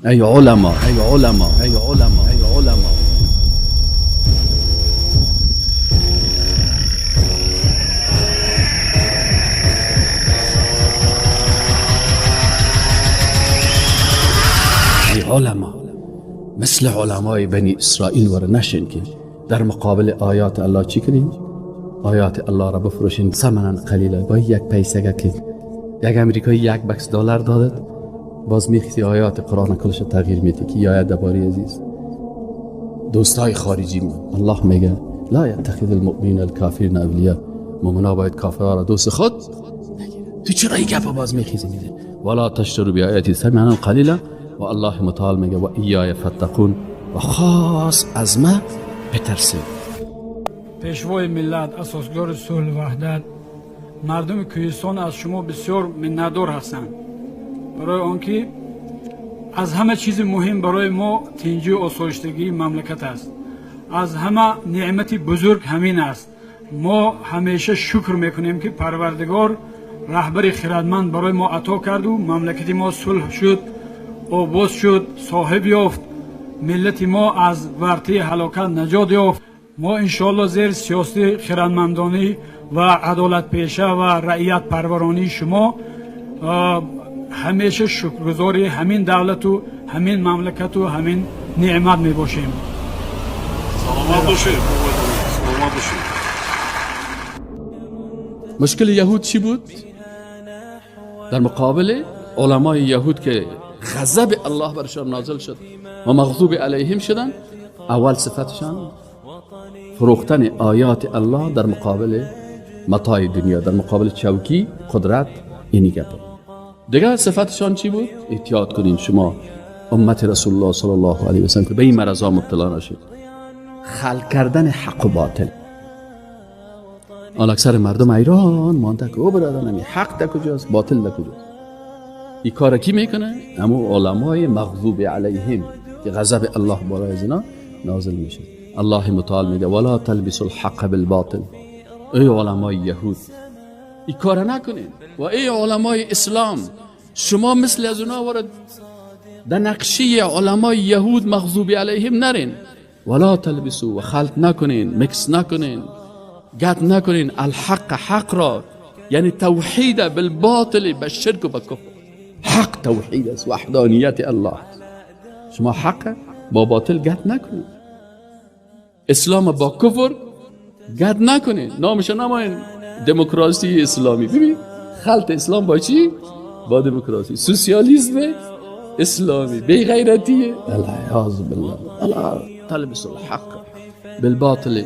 ای علما، ای علما، ای علما، ای علما، ای علما، مثل علمای بنی اسرائیل ور نشین که در مقابل آیات الله چی کنین؟ آیات الله را بفروشین ثمنا قلیلا، با یک پیسه که یک امریکایی 1 بکس دلار دادد، باز میخسی آیات قرآن کلش تغییر میده که یا دباری عزیز دوستای خارجی من. الله میگه لا یتخذ المؤمنین الکافرین اولیاء، مؤمنا باید کافرها را دوست خود نگیره. تو چرا این گپ باز میخیزی میده؟ ولا تشتروا بآیاتی ثمنا قلیلا. و الله متعال میگه و ایای فاتقون، و خاص از ما بترسید. پیشوای ملت، اساسگزار صلح و وحدت، مردم کوهستان از شما بسیار منتدار هستند، برای آنکه از همه چیز مهم برای ما تنجی و آسایشتگی مملکت است. از همه نعمت بزرگ همین است. ما همیشه شکر میکنیم که پروردگار رهبر خردمند برای ما عطا کرد و مملکت ما صلح شد، آباد شد، صاحب یافت، ملت ما از ورطه هلاکت نجات یافت. ما انشاءالله زیر سیاست خردمندانی و عدالت پیشه و رعیت پرورانی شما همیشه شکرگزار همین دولت و همین مملکت و همین نعمت می باشیم. سلامت باشید. سلامت باشید. مشکل یهود چی بود؟ در مقابل علمای یهود که غضب الله برشان نازل شد و مغضوب علیهم شدن، اول صفتشان فروختن آیات الله در مقابل متاع دنیا، در مقابل چوکی، قدرت، اینی گپ. دیگر صفتشان چی بود؟ احتیاط کنین شما امت رسول الله صلی الله علیه و سلم که به این مرضا مبتلا نشید. خلق کردن حق و باطل. حالا اکثر مردم ایران مانده که او برادرم حق در کجاست، باطل در کجاست. این کار کی میکنه؟ امو علمای مغضوب علیهم که غضب الله بالای از اینا نازل میشه. الله متعال میگه ولا تلبسوا الحق بالباطل. ای علمای یهود این کار نکنین، و ای علمای اسلام شما مثل از اونا وارد در نقشه علمای یهود مغضوب علیهم نرین. ولا تلبسوا، و خلط نکنین، مکس نکنین، گد نکنین الحق، حق را، یعنی توحید بالباطل، به شرک و به کفر. حق توحید است، وحدانیت الله است. شما حق با باطل گد نکنین، اسلام با کفر گد نکنین، نامش نماین دموکراسی اسلامی. ببین خلط اسلام با چی؟ با دموکراسی، سوسیالیسم اسلامی، بی غیرتیه. العیاذ بالله. الله تلبس الحق بالباطل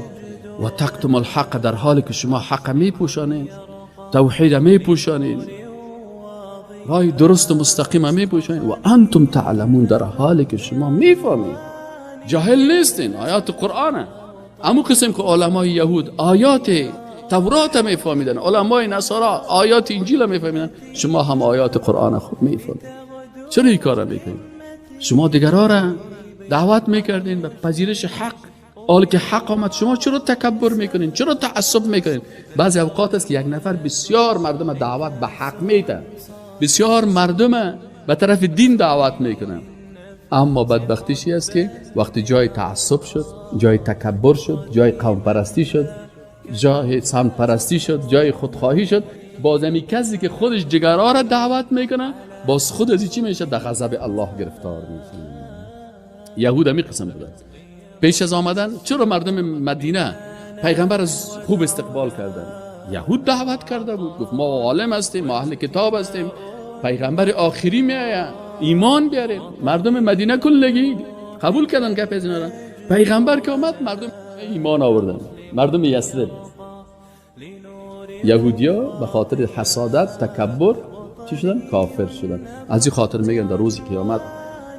و تکتم الحق، در حالی که شما حق میپوشانین، توحید میپوشانین، راه درست مستقیم میپوشانین، و انتم تعلمون، در حالی که شما میفهمید، جاهل نیستین، آیات قرآنه. امو قسم که علمای یهود آیات تورات میفهمیدن، علمای نصارا آیات انجیل میفهمیدن، شما هم آیات قرآن خوب میفهمید. چرا این کارا میکنید؟ شما دیگرها را دعوت میکردین به پذیرش حق، حال که حق آمد شما چرا تکبر میکنین؟ چرا تعصب میکنین؟ بعضی اوقات است که یک نفر بسیار مردم دعوت به حق میده، بسیار مردم به طرف دین دعوت میکنن، اما بدبختیش است که وقتی جای تعصب شد، جای تکبر شد، جای قوم پرستی شد، جای سمت پرستی شد، جای خودخواهی شد، باز همی کسی که خودش جگرها را دعوت میکنه، باز خود از چی میشه؟ در غضب الله گرفتار میشه. یهود همی قسم بودن. پیش از آمدن چرا مردم مدینه پیغمبر از خوب استقبال کردن؟ یهود دعوت کرده بود، گفت ما عالم هستیم، ما اهل کتاب هستیم، پیغمبر آخری میآید، ایمان بیارید. مردم مدینه کلگی قبول کردن گپ از اینا را. پیغمبر که آمد مردم ایمان آوردن. مردم یثرب، یهودیا به خاطر حسادت، تکبر چی شدن؟ کافر شدن. از این خاطر میگن در روز قیامت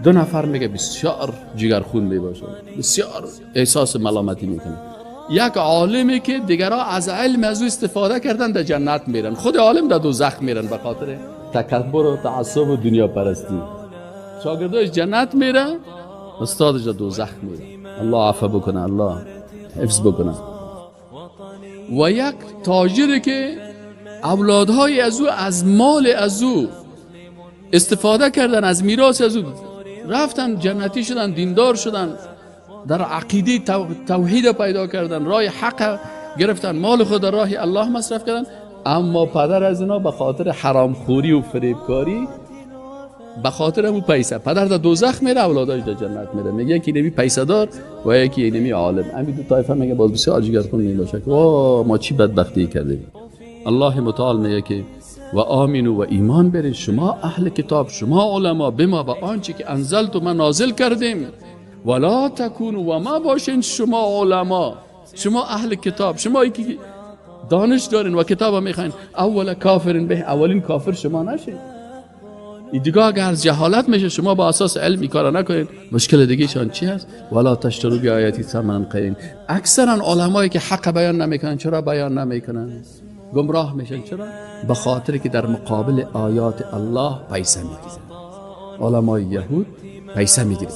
دو نفر میگه بسیار جگرخون میباشن، بسیار احساس ملامتی میکنن. یک عالمی که دیگرها از علم از او استفاده کردن در جنت میرن، خود عالم در دوزخ میرن به خاطر تکبر و تعصب و دنیا پرستی. شاگرداش جنت میره، استادش در دوزخ میره. الله عفو بکنه، الله حفظ بکنه. و یک تاجری که اولادهای از او از مال از او استفاده کردن، از میراث از او رفتن جنتی شدن، دیندار شدن، در عقیده توحید پیدا کردن، راه حق گرفتن، مال خود در راه الله مصرف کردن. اما پدر از اینا به خاطر حرامخوری و فریبکاری، به خاطر همون پیسه، پدر در دوزخ میره، اولاداش در جنت میره. میگه یکی نمی پیسه دار و یکی نمی عالم. همین دو طایفه میگه باز بسیار جگرخون میباشه که ما چی بدبختی کردیم. الله متعال میگه که و آمینو و ایمان برین شما اهل کتاب، شما علما، بما و آنچه که انزلت و من نازل کردیم، ولا تکونو و ما باشین شما علما، شما اهل کتاب، شما که دانش دارین و کتاب میخواین، اول کافرین به، اولین کافر شما نشین. دیگه اگر از جهالت میشه شما با اساس علم کارا نکنید. مشکل دیگه شان چی هست؟ ولا تشتروا بیااتی ثمنا قلیلا. اکثرا علمایی که حق بیان نمیکنن، چرا بیان نمیکنن؟ گمراه میشن. چرا؟ به خاطر که در مقابل آیات الله پیسه میگیرن. علمای یهود پیسه میگیرن.